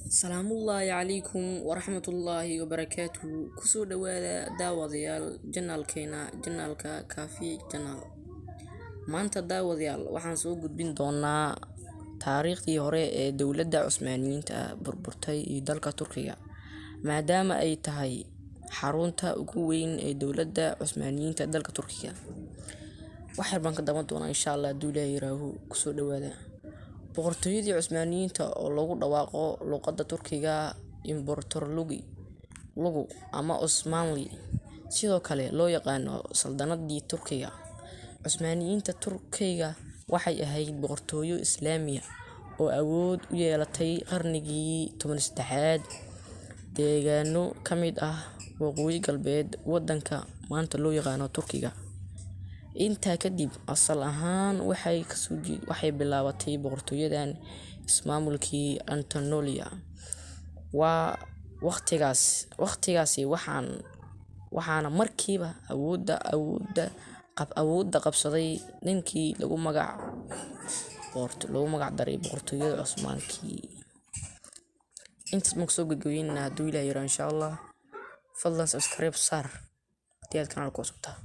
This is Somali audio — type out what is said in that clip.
Salaamullaahi calaykum waraxmatullaahi wabarakaatuhu. Kusoo dhawaada, daawadayaal, channelkeena, channelka Kaafi Channel. Maanta, daawadayaal, waxaan soo gudbin doonaa taariikhdii hore ee dowladda Cusmaaniyiinta burburtay iyo dalka Turkiga, maadaama ay tahay xarunta ugu weyn ee dowladda Cusmaaniyiinta dalka Turkiga. Wax yar baan ka daawan doonaa, insha Allah, hadduu Ilaahay yiraaho. Kusoo dhawaada. Boqortooyadii Cusmaaniyiinta, oo lagu dhawaaqo luqadda Turkiga İmparatorluğu lugu ama Osmanlı, sidoo kale loo yaqaano Saldanadii Turkiga, Cusmaaniyiinta Turkiga, waxay ahayd boqortooyo Islaami ah oo awood u yeelatay qarnigii 13aad deegaano ka mid ah waqooyi galbeed wadanka maanta loo yaqaano Turkiga. Intaa kadib, asal ahaan waxay bilaabatay boqortooyadan ismaamulkii Anatolia. Waa waqtigaasi waxaana markiiba awoodda qabsaday ninkii lagu magac daray boqortooyada Cusmaankii. Intaas baan kusoo gudbinaynaa, hadduu Ilaahay yiraahdo, insha Allah. Fadlan subscribe saar haddii aad kanaalka cusub tahay.